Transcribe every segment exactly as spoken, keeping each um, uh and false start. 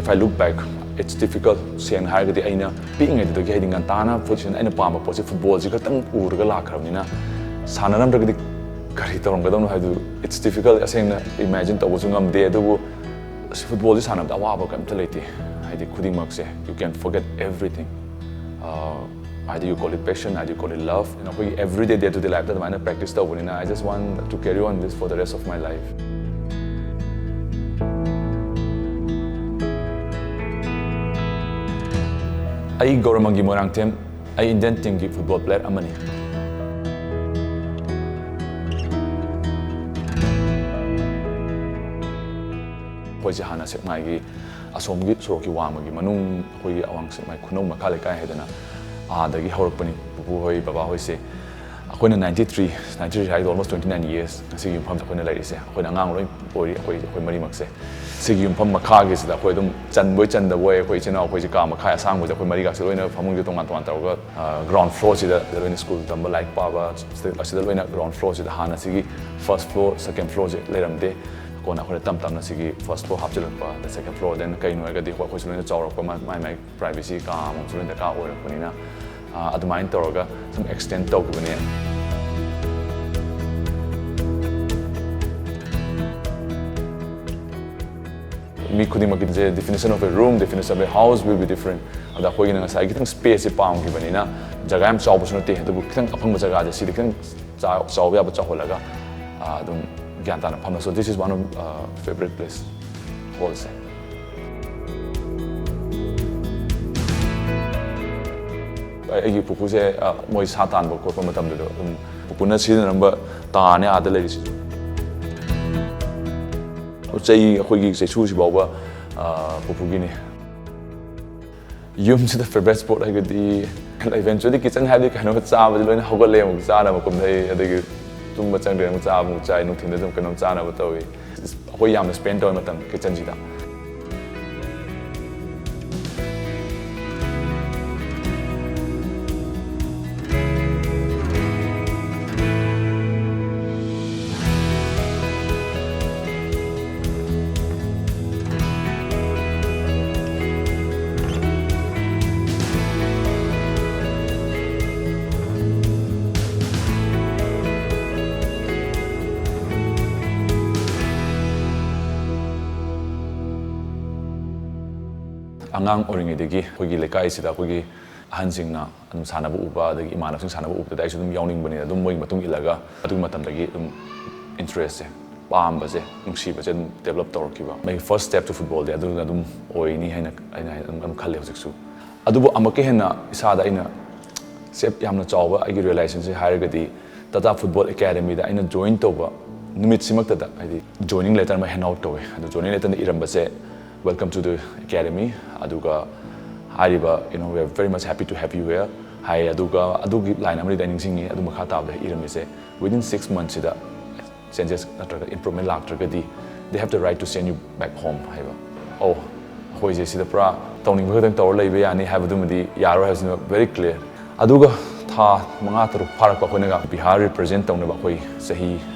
If I look back, it's difficult. ꯁꯦꯡꯅ ꯍꯥꯏꯔꯒꯗꯤ ꯑꯩꯅ ꯄꯤꯛꯏꯉꯩꯗꯨꯗꯒꯤ ꯍꯥꯏꯗꯤ ꯉꯟꯇꯥꯅ ꯐꯨꯠꯁꯤꯅ ꯑꯩꯅ ꯄꯥꯝꯕ ꯄꯣꯠꯁꯦ ꯐꯨꯠꯕꯣꯜꯁꯤ ꯈꯛꯇꯪ ꯎꯔꯒ ꯂꯥꯛꯈ꯭ꯔꯕꯅꯤꯅ ꯁꯥꯟꯅꯔꯝꯗ꯭ꯔꯒꯗꯤ ꯀꯔꯤ ꯇꯧꯔꯝꯒꯗꯕꯅꯣ ꯍꯥꯏꯕꯗꯨ it's difficult. ꯑꯁꯦꯡꯅ imagine ꯇꯧꯕꯁꯨ ꯉꯝꯗꯦ꯫ ꯑꯗꯨꯕꯨ ꯐꯨꯠꯕꯣꯜꯁꯤ ꯁꯥꯟꯅꯕꯗ ꯑꯋꯥꯕ ꯀꯔꯤꯝꯇ ꯂꯩꯇꯦ꯫ ꯍꯥꯏꯗꯤ ꯈꯨꯗꯤꯡꯃꯛꯁꯦ you can forget everything. Either you call it passion, either you call it love. ꯑꯩꯈꯣꯏꯒꯤ everyday, day to day lifeꯇ ꯑꯗꯨꯃꯥꯏꯅ practice ꯇꯧꯕꯅꯤꯅ I just want to carry on this for the rest of my life. ꯑꯩ ꯒꯧꯔꯃꯪꯒꯤ ꯃꯣꯏꯔꯥꯡꯊꯦꯝ꯫ ꯑꯩ Indian teamꯒꯤ football player ꯑꯃꯅꯤ꯫ ꯑꯩꯈꯣꯏꯁꯦ ꯍꯥꯟꯅ ꯁꯦꯛꯃꯥꯏꯒꯤ ꯑꯁꯣꯝꯒꯤ ꯁꯣꯔꯣꯛꯀꯤ ꯋꯥꯡꯃꯒꯤ ꯃꯅꯨꯡ, ꯑꯩꯈꯣꯏꯒꯤ ꯑꯋꯥꯡ ꯁꯦꯛꯃꯥꯏ ꯈꯨꯅꯧ ꯃꯈꯥ ꯂꯩꯀꯥꯏ ꯍꯥꯏꯗꯅ ꯑꯥꯗꯒꯤ ꯍꯧꯔꯛꯄꯅꯤ꯫ ꯄꯨꯄꯨ ꯍꯣꯏ, ꯕꯕꯥ ꯍꯣꯏꯁꯦ ꯑꯩꯈꯣꯏꯅ ninety three, ninety three ꯍꯥꯏꯗꯣ almost twenty nine years ꯉꯁꯤꯒꯤ ꯌꯨꯝꯐꯝꯁꯦ ꯑꯩꯈꯣꯏꯅ ꯂꯩꯔꯤꯁꯦ꯫ ꯑꯩꯈꯣꯏꯅ ꯑꯉꯥꯡ ꯂꯣꯏ ꯑꯣꯏꯔꯤ, ꯑꯩꯈꯣꯏ, ꯑꯩꯈꯣꯏ ꯃꯔꯤꯃꯛꯁꯦ꯫ ꯁꯤꯒꯤ ꯌꯨꯝꯐꯝ ꯃꯈꯥꯒꯤꯁꯤꯗ ꯑꯩꯈꯣꯏ ꯑꯗꯨꯝ ꯆꯟꯕꯣꯏ ꯆꯟꯗꯕꯣꯏ, ꯑꯩꯈꯣꯏ ꯏꯆꯤꯟ ꯏꯅꯥꯎ ꯑꯩꯈꯣꯏꯁꯦ ꯀꯥ ꯃꯈꯥꯏ ꯑꯁꯥꯡꯕꯁꯦ ꯑꯩꯈꯣꯏ ꯃꯔꯤꯒꯁꯦ ꯂꯣꯏꯅ ꯐꯃꯨꯡꯁꯦ ꯇꯣꯉꯥꯟ ꯇꯣꯉꯥꯟ ꯇꯧꯔꯒ, ꯑ, ground floorꯁꯤꯗ ꯂꯣꯏꯅ school ꯇꯝꯕ, ꯂꯥꯏꯔꯤꯛ ꯄꯥꯕ, ꯑꯁꯤꯗ ꯂꯣꯏꯅ ground floorꯁꯤꯗ ꯍꯥꯟꯅ ꯁꯤꯒꯤ first floor, second floorꯁꯦ ꯂꯩꯔꯝꯗꯦ꯫ ꯀꯣꯟꯅ ꯑꯩꯈꯣꯏꯅ ꯇꯞ ꯇꯞꯅ ꯁꯤꯒꯤ first floor ꯍꯥꯞꯆꯤꯜꯂꯛꯄ, the second floor, then ꯀꯩꯅꯣ ꯍꯥꯏꯔꯒꯗꯤ ꯑꯩꯈꯣꯏꯁꯨ ꯂꯣꯏꯅ ꯆꯥꯎꯔꯛꯄ, ꯃꯥꯏ, ꯃꯥꯏ ꯃꯥꯏ privacy ꯀꯥ ꯑꯃꯁꯨ ꯂꯣꯏꯅ ꯗꯔꯀꯥꯔ ꯑꯣꯏꯔꯛꯄꯅꯤꯅ, ꯑ, ꯑꯗꯨꯃꯥꯏꯅ ꯇꯧꯔꯒ ꯁꯨꯝ extend ꯇꯧꯈꯤꯕꯅꯦ꯫ ꯃꯤ ꯈꯨꯗꯤꯡꯃꯛꯀꯤꯁꯦ definition of a room, definition of a house will be different. ꯑꯗ ꯑꯩꯈꯣꯏꯒꯤꯅ ꯉꯁꯥꯏ ꯈꯤꯇꯪ spaceꯁꯦ ꯄꯥꯝꯈꯤꯕꯅꯤꯅ, ꯖꯒꯥ ꯌꯥꯝ ꯆꯥꯎꯕꯁꯨ ꯅꯠꯇꯦ, ꯑꯗꯨꯕꯨ ꯈꯤꯇꯪ ꯑꯐꯪꯕ ꯖꯒꯥꯁꯦ ꯁꯤꯗ ꯈꯤꯇꯪ ꯆꯥꯎ-, ꯆꯥꯎꯕ ꯌꯥꯕ ꯆꯥꯎꯍꯜꯂꯒ, ꯑ, ꯑꯗꯨꯝ ꯒ꯭ꯌꯥꯟ ꯇꯥꯅ ꯐꯝꯕ꯫ So this is one of, uh, favorite place, hallꯁꯦ꯫ ꯑꯩ-, ꯑꯩꯒꯤ ꯄꯨꯄꯨꯁꯦ, ꯑ, ꯃꯣꯏ ꯁꯥ ꯇꯥꯟꯕ ꯈꯣꯠꯄ ꯃꯇꯝꯗꯨꯗ ꯑꯗꯨꯝ ꯄꯨꯄꯨꯅ ꯁꯤꯖꯤꯟꯅꯔꯝꯕ ꯇꯥꯅꯦ ꯑꯥꯗ ꯂꯩꯔꯤꯁꯤꯁꯨ꯫ ꯆꯩ, ꯑꯩꯈꯣꯏꯒꯤ ꯆꯩꯁꯨꯁꯤ ꯐꯥꯎꯕ, ꯑ, ꯄꯨꯄꯨꯒꯤꯅꯤ꯫ ꯌꯨꯝꯁꯤꯗ favorite spot ꯍꯥꯏꯔꯒꯗꯤ eventually kitchen ꯍꯥꯏꯕꯗꯤ ꯀꯩꯅꯣ ꯆꯥꯕꯗꯤ ꯂꯣꯏꯅ ꯍꯧꯒꯠꯂꯦ, ꯑꯃꯨꯛ ꯆꯥꯅꯕ ꯀꯨꯝꯊꯩ, ꯑꯗꯒꯤ ꯇꯨꯝꯕ ꯆꯪꯗ꯭ꯔꯦ ꯑꯃꯨꯛ ꯆꯥꯕ ꯑꯃꯨꯛ ꯆꯥꯏ, ꯅꯨꯡꯊꯤꯟꯗ ꯁꯨꯝ ꯀꯩꯅꯣꯝ ꯆꯥꯅꯕ ꯇꯧꯏ꯫ ꯑꯩꯈꯣꯏ ꯌꯥꯝꯅ spend ꯇꯧꯋꯦ ꯃꯇꯝ kitchenꯁꯤꯗ꯫ ꯑꯉꯥꯡ ꯑꯣꯏꯔꯤꯉꯩꯗꯒꯤ ꯑꯩꯈꯣꯏꯒꯤ ꯂꯩꯀꯥꯏꯁꯤꯗ ꯑꯩꯈꯣꯏꯒꯤ ꯑꯍꯟꯁꯤꯡꯅ ꯑꯗꯨꯝ ꯁꯥꯟꯅꯕ ꯎꯕ, ꯑꯗꯒꯤ ꯏꯃꯥꯟꯅꯕꯁꯤꯡ ꯁꯥꯟꯅꯕ ꯎꯕꯗ ꯑꯩꯁꯨ ꯑꯗꯨꯝ ꯌꯥꯎꯅꯤꯡꯕꯅꯤꯅ ꯑꯗꯨꯝ ꯃꯣꯏꯒꯤ ꯃꯇꯨꯡ ꯏꯜꯂꯒ ꯑꯗꯨꯒꯤ ꯃꯇꯝꯗꯒꯤ ꯑꯗꯨꯝ ꯏꯟꯇꯔꯦꯁꯁꯦ, ꯄꯥꯝꯕꯁꯦ, ꯅꯨꯡꯁꯤꯕꯁꯦ ꯑꯗꯨꯝ ꯗꯦꯕꯂꯞ ꯇꯧꯔꯛꯈꯤꯕ꯫ My first step to football ꯗꯤ ꯑꯗꯨꯅ ꯑꯗꯨꯝ ꯑꯣꯏꯅꯤ ꯍꯥꯏꯅ ꯑꯩꯅ ꯑꯗꯨꯝ ꯈꯜꯂꯦ ꯍꯧꯖꯤꯛꯁꯨ꯫ ꯑꯗꯨꯕꯨ ꯑꯃꯨꯛꯀ ꯍꯦꯟꯅ ꯏꯁꯥꯗ ꯑꯩꯅ ꯁꯦ ꯌꯥꯝꯅ ꯆꯥꯎꯕ ꯑꯩꯒꯤ ꯔꯤꯌꯦꯂꯥꯏꯖꯦꯁꯟꯁꯦ ꯍꯥꯏꯔꯒꯗꯤ, Tata Football Academy ꯗ ꯑꯩꯅ ꯖꯣꯏꯟ ꯇꯧꯕ ꯅꯨꯃꯤꯠꯁꯤꯃꯛꯇꯗ, ꯍꯥꯏꯗꯤ joining letter ꯑꯃ hand out ꯇꯧꯋꯦ꯫ ꯑꯗꯣ joining letter the ꯏꯔꯝꯕꯁꯦ, "Welcome to the academy", ꯑꯗꯨꯒ ꯍꯥꯏꯔꯤꯕ, you know, "We are very much happy to have you here" ꯍꯥꯏ꯫ ꯑꯗꯨꯒ ꯑꯗꯨꯒꯤ ꯂꯥꯏꯟ ꯑꯃꯗꯤ ꯑꯩ ꯅꯤꯡꯁꯤꯡꯉꯤ꯫ ꯑꯗꯨ ꯃꯈꯥ ꯇꯥꯕꯗ ꯏꯔꯝꯃꯤꯁꯦ, "Within six months ꯁꯤꯗ changes ꯅꯠꯇ꯭ꯔꯒ improvement ꯂꯥꯛꯇ꯭ꯔꯒꯗꯤ, they have the right to send you back home" ꯍꯥꯏꯕ꯫ ꯑꯧ, ꯑꯩꯈꯣꯏꯁꯦ ꯁꯤꯗ ꯄꯨꯔꯥ ꯇꯧꯅꯤꯡꯕ ꯈꯛꯇꯪ ꯇꯧꯔ ꯂꯩꯕ ꯌꯥꯅꯤ ꯍꯥꯏꯕꯗꯨꯃꯗꯤ ꯌꯥꯔꯣꯏ ꯍꯥꯏꯕꯁꯤꯃ very clear꯫ ꯑꯗꯨꯒ ꯊꯥ ꯃꯉꯥ ꯇꯔꯨꯛ ꯐꯥꯔꯛꯄ ꯑꯩꯈꯣꯏꯅꯒ ꯕꯤꯍꯥꯔ ꯔꯤꯄ꯭ꯔꯖꯦꯟ ꯇꯧꯅꯕ ꯑꯩꯈꯣꯏ ꯆꯍꯤ,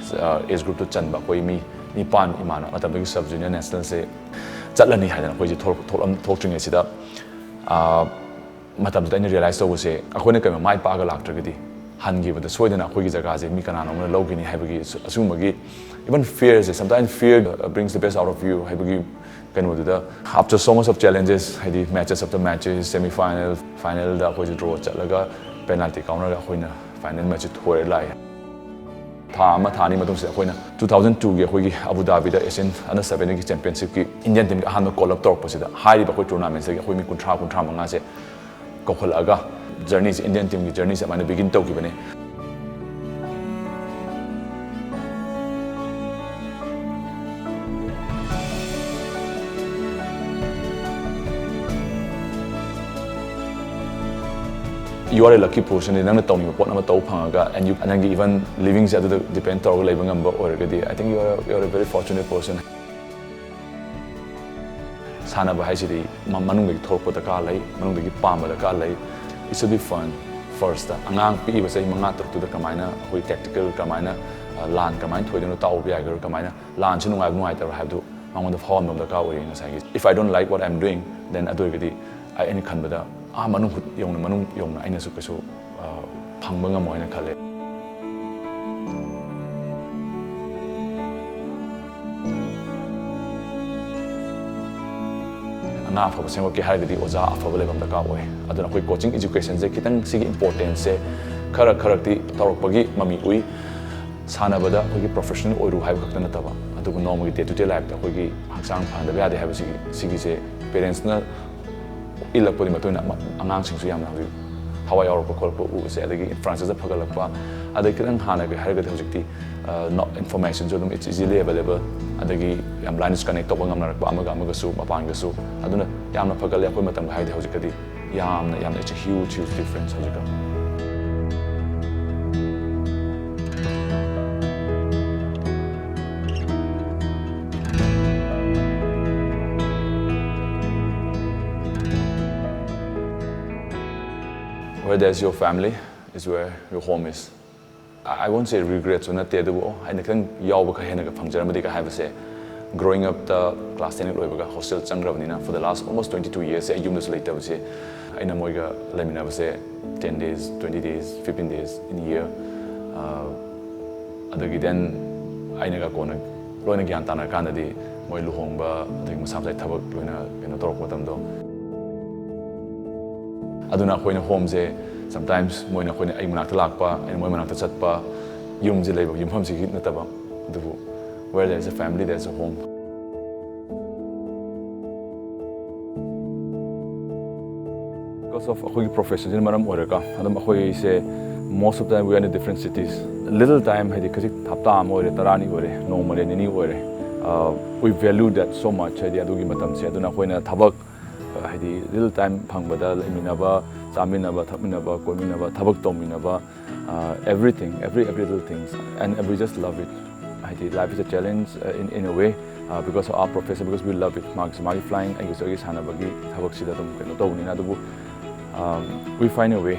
ꯑ, age group ꯇ ꯆꯟꯕ ꯑꯩꯈꯣꯏ ꯃꯤ ꯅꯤꯄꯥꯟ ꯏꯃꯥꯟꯅꯕ ꯃꯇꯝꯗꯨꯒꯤ sub junior national ꯁꯦ ꯆꯠꯂꯅꯤ ꯍꯥꯏꯗꯅ ꯑꯩꯈꯣꯏꯁꯦ ꯊꯣꯛ-, ꯊꯣꯛꯂꯝ-, ꯊꯣꯛꯇ꯭ꯔꯤꯉꯩꯁꯤꯗ, ꯑ, ꯃꯇꯝꯗꯨꯗ ꯑꯩꯅ ꯔꯤꯌꯦꯂꯥꯏꯁ ꯇꯧꯕꯁꯦ, ꯑꯩꯈꯣꯏꯅ ꯀꯩꯒꯨꯝꯕ ꯃꯥꯏ ꯄꯥꯛꯑꯒ ꯂꯥꯛꯇ꯭ꯔꯒꯗꯤ ꯍꯟꯈꯤꯕꯗ ꯁꯣꯏꯗꯅ ꯑꯩꯈꯣꯏꯒꯤ ꯖꯒꯥꯁꯦ ꯃꯤ ꯀꯅꯥꯅꯣꯝꯅ ꯂꯧꯈꯤꯅꯤ ꯍꯥꯏꯕꯒꯤ ꯑꯁꯨ-, ꯑꯁꯤꯒꯨꯝꯕꯒꯤ even fear say, sometimes fear brings the best out of you ꯍꯥꯏꯕꯒꯤ ꯀꯩꯅꯣꯗꯨꯗ, after so much of challenges, ꯍꯥꯏꯗꯤ matches after matches, semi final, final ꯗ ꯑꯩꯈꯣꯏꯁꯦ draw ꯆꯠꯂꯒ penalty ꯀꯥꯎꯅꯔꯒ ꯑꯩꯈꯣꯏꯅ final match ꯁꯦ ꯊꯣꯏꯔ ꯂꯥꯛꯑꯦ꯫ ꯊꯥ ꯑꯃ, ꯊꯥ ꯑꯅꯤ ꯃꯇꯨꯡꯁꯤꯗ ꯑꯩꯈꯣꯏꯅ two thousand two ꯒꯤ ꯑꯩꯈꯣꯏꯒꯤ ꯑꯕꯨ ꯙꯥꯕꯤꯗ Asian under seventeen ꯒꯤ championship ꯀꯤ Indian team ꯒꯤ ꯑꯍꯥꯟꯕ call up ꯇꯧꯔꯛꯄꯁꯤꯗ, ꯍꯥꯏꯔꯤꯕ ꯑꯩꯈꯣꯏ tournament ꯁꯤꯗꯒꯤ ꯑꯩꯈꯣꯏ ꯃꯤ ꯀꯨꯟꯊ꯭ꯔꯥ, ꯀꯨꯟꯊ꯭ꯔꯥ ꯃꯉꯥꯁꯦ ꯀꯧꯈꯠꯂꯛꯑꯒ journey ꯁꯦ, Indian team ꯒꯤ journey ꯁꯦ ꯑꯗꯨꯃꯥꯏꯅ begin ꯇꯧꯈꯤꯕꯅꯦ꯫ You are a lucky person, ꯅꯪꯅ ꯇꯧꯅꯤꯡꯕ ꯄꯣꯠ ꯑꯃ ꯇꯧꯕ ꯐꯪꯉꯒ, and you, ꯅꯪꯒꯤ even living ꯁꯦ ꯑꯗꯨꯗ depend ꯇꯧꯔꯒ ꯂꯩꯕ ꯉꯝꯕ ꯑꯣꯏꯔꯒꯗꯤ, I think you are, you are a very fortunate person. ꯁꯥꯟꯅꯕ ꯍꯥꯏꯁꯤꯗꯤ ꯃ-, ꯃꯅꯨꯡꯗꯒꯤ ꯊꯣꯛꯂꯛꯄ ꯗꯔꯀꯥꯔ ꯂꯩ, ꯃꯅꯨꯡꯗꯒꯤ ꯄꯥꯝꯕ ꯗꯔꯀꯥꯔ ꯂꯩ꯫ It should be fun first ꯇ꯫ ꯑꯉꯥꯡ ꯄꯤꯛꯏꯕ ꯆꯍꯤ ꯃꯉꯥ ꯇꯔꯨꯛꯇꯨꯗ ꯀꯃꯥꯏꯅ ꯑꯩꯈꯣꯏ tactical, ꯀꯃꯥꯏꯅ, ꯑ, ꯂꯥꯟ ꯀꯃꯥꯏꯅ ꯊꯣꯏꯗꯣꯏꯅꯣ, ꯇꯥꯎꯕ ꯌꯥꯒꯦꯔꯣ, ꯀꯃꯥꯏꯅ ꯂꯥꯟꯁꯤ ꯅꯨꯡꯉꯥꯏꯕ ꯅꯨꯡꯉꯥꯏꯇꯕ꯭ꯔꯥ ꯍꯥꯏꯕꯗꯨ ꯃꯉꯣꯟꯗ ꯐꯥꯎꯍꯟꯕ ꯑꯃ ꯗꯔꯀꯥꯔ ꯑꯣꯏꯌꯦ꯫ ꯉꯁꯥꯏꯒꯤ, if I don't like what I'm doing, then ꯑꯗꯨ ꯑꯣꯏꯔꯒꯗꯤ ꯑꯩ, ꯑꯩꯅ ꯈꯟꯕꯗ ꯑꯥ ꯃꯅꯨꯡ ꯍꯨꯠ ꯌꯧꯅ, ꯃꯅꯨꯡ ꯌꯧꯅ ꯑꯩꯅꯁꯨ ꯀꯩꯁꯨ, ꯑ, ꯐꯪꯕ ꯉꯝꯃꯣꯏ ꯍꯥꯏꯅ ꯈꯜꯂꯦ꯫ ꯑꯐꯕ ꯁꯦꯝꯒꯠꯀꯦ ꯍꯥꯏꯔꯒꯗꯤ ꯑꯣꯖꯥ ꯑꯐꯕ ꯂꯩꯕ ꯑꯃ ꯗꯔꯀꯥꯔ ꯑꯣꯏ꯫ ꯑꯗꯨꯅ ꯑꯩꯈꯣꯏ coaching educationꯁꯦ ꯈꯤꯇꯪ ꯁꯤꯒꯤ importanceꯁꯦ ꯈꯔ ꯈꯔꯗꯤ ꯇꯧꯔꯛꯄꯒꯤ ꯃꯃꯤ ꯎꯏ꯫ ꯁꯥꯟꯅꯕꯗ ꯑꯩꯈꯣꯏꯒꯤ professional ꯑꯣꯏꯔꯨ ꯍꯥꯏꯕ ꯈꯛꯇ ꯅꯠꯇꯕ, ꯑꯗꯨꯕꯨ ꯅꯣꯡꯃꯒꯤ day to day lifeꯇ ꯑꯩꯈꯣꯏꯒꯤ ꯍꯛꯆꯥꯡ ꯐꯍꯟꯗꯕ ꯌꯥꯗꯦ ꯍꯥꯏꯕꯁꯤꯒꯤ, ꯁꯤꯒꯤꯁꯦ parentsꯅ ꯏꯜꯂꯛꯄꯒꯤ ꯃꯇꯨꯡ ꯏꯟꯅ ꯑꯃ-, ꯑꯉꯥꯡꯁꯤꯡꯁꯨ ꯌꯥꯝꯅ ꯍꯧꯖꯤꯛ ꯊꯋꯥꯏ ꯌꯥꯎꯔꯛꯄ ꯈꯣꯠꯂꯛꯄ ꯎꯕꯁꯦ, ꯑꯗꯒꯤ infrastructureꯗ ꯐꯒꯠꯂꯛꯄ, ꯑꯗꯩ ꯈꯤꯇꯪ ꯍꯥꯟꯅꯒꯤ ꯍꯥꯏꯔꯒꯗꯤ ꯍꯧꯖꯤꯛꯇꯤ, ꯑ, ꯅꯣ-, informationꯁꯨ ꯑꯗꯨꯝ it's easily available, ꯑꯗꯒꯤ ꯌꯥꯝ lines connect ꯇꯧꯕ ꯉꯝꯅꯔꯛꯄ ꯑꯃꯒ ꯑꯃꯒꯁꯨ, ꯃꯄꯥꯟꯒꯁꯨ, ꯑꯗꯨꯅ ꯌꯥꯝꯅ ꯐꯒꯠꯂꯦ ꯑꯩꯈꯣꯏ ꯃꯇꯝꯒ ꯍꯥꯏꯔꯗꯤ ꯍꯧꯖꯤꯛꯀꯗꯤ꯫ ꯌꯥꯝꯅ, ꯌꯥꯝꯅ, it's a huge, huge difference ꯍꯧꯖꯤꯛꯀ꯫ Where there's your family is where your home is. I won't say regretsꯁꯨ ꯅꯠꯇꯦ, ꯑꯗꯨꯕꯨ "ꯑꯣ, ꯑꯩꯅ ꯈꯤꯇꯪ ꯌꯥꯎꯕ ꯈꯔ ꯍꯦꯟꯅꯒ ꯐꯪꯖꯔꯝꯃꯗꯤꯒ" ꯍꯥꯏꯕꯁꯦ, growing upꯇ class ten ꯍꯦꯛ ꯂꯣꯏꯕꯒ hostel ꯆꯪꯈ꯭ꯔꯕꯅꯤꯅ, for the last almost twenty two yearsꯁꯦ ꯑꯩ ꯌꯨꯝꯗꯁꯨ ꯂꯩꯇꯕꯁꯦ, ꯑꯩꯅ ꯃꯣꯏꯒ ꯂꯩꯃꯤꯟꯅꯕꯁꯦ ten days, twenty days, fifteen days in a year꯫ ꯑꯗꯒꯤ then ꯑꯩꯅꯒ ꯀꯣꯟꯅ ꯂꯣꯏꯅ ꯒ꯭ꯌꯥꯟ ꯇꯥꯅꯔꯀꯥꯟꯗꯗꯤ ꯃꯣꯏ ꯂꯨꯍꯣꯡꯕ, ꯑꯗꯒꯤ ꯃꯁꯥ ꯃꯁꯥꯒꯤ ꯊꯕꯛ ꯂꯣꯏꯅ ꯀꯩꯅꯣ ꯇꯧꯔꯛꯄ ꯃꯇꯝꯗꯣ꯫ ꯑꯗꯨꯅ ꯑꯩꯈꯣꯏꯅ homeꯁꯦ sometimes ꯃꯣꯏꯅ ꯑꯩꯈꯣꯏꯅ ꯑꯩ ꯃꯅꯥꯛꯇ ꯂꯥꯛꯄ, ꯑꯩꯅ ꯃꯣꯏ ꯃꯅꯥꯛꯇ ꯆꯠꯄ, ꯌꯨꯝꯁꯦ ꯂꯩꯕ ꯌꯨꯝꯐꯝꯁꯤꯒꯤ ꯅꯠꯇꯕ, ꯑꯗꯨꯕꯨ where there is a family, there is a home꯫ Because of ꯑꯩꯈꯣꯏꯒꯤ professionꯁꯤꯅ ꯃꯔꯝ ꯑꯣꯏꯔꯒ ꯑꯗꯨꯝ ꯑꯩꯈꯣꯏꯁꯦ most of the time we are in different cities꯫ Little time, ꯍꯥꯏꯗꯤ ꯈꯖꯤꯛ ꯍꯞꯇꯥ ꯑꯃ ꯑꯣꯏꯔꯦ, ꯇꯔꯥꯅꯤ ꯑꯣꯏꯔꯦ, ꯅꯣꯡꯃ ꯅꯤꯅꯤ ꯑꯣꯏꯔꯦ, we value that so much꯫ ꯍꯥꯏꯗꯤ ꯑꯗꯨꯒꯤ ꯃꯇꯝꯁꯦ, ꯑꯗꯨꯅ ꯑꯩꯈꯣꯏꯅ ꯊꯕꯛ, ꯍꯥꯏꯗꯤ little time ꯐꯪꯕꯗ ꯂꯩꯃꯤꯟꯅꯕ, ꯆꯥꯃꯤꯟꯅꯕ, ꯊꯛꯃꯤꯟꯅꯕ, ꯀꯣꯏꯃꯤꯟꯅꯕ, ꯊꯕꯛ ꯇꯧꯃꯤꯟꯅꯕ, everything, every, every little things, and we just love it꯫ ꯍꯥꯏꯗꯤ life is a challenge, uh, in, in a way, uh, because of our profession, because we love it꯫ ꯃꯥꯒꯤꯁꯨ ꯃꯥꯒꯤ flying, ꯑꯩꯒꯤꯁꯨ ꯑꯩꯒꯤ ꯁꯥꯟꯅꯕꯒꯤ ꯊꯕꯛꯁꯤꯗ ꯑꯗꯨꯝ ꯀꯩꯅꯣ ꯇꯧꯕꯅꯤꯅ, ꯑꯗꯨꯕꯨ, um, we find a way꯫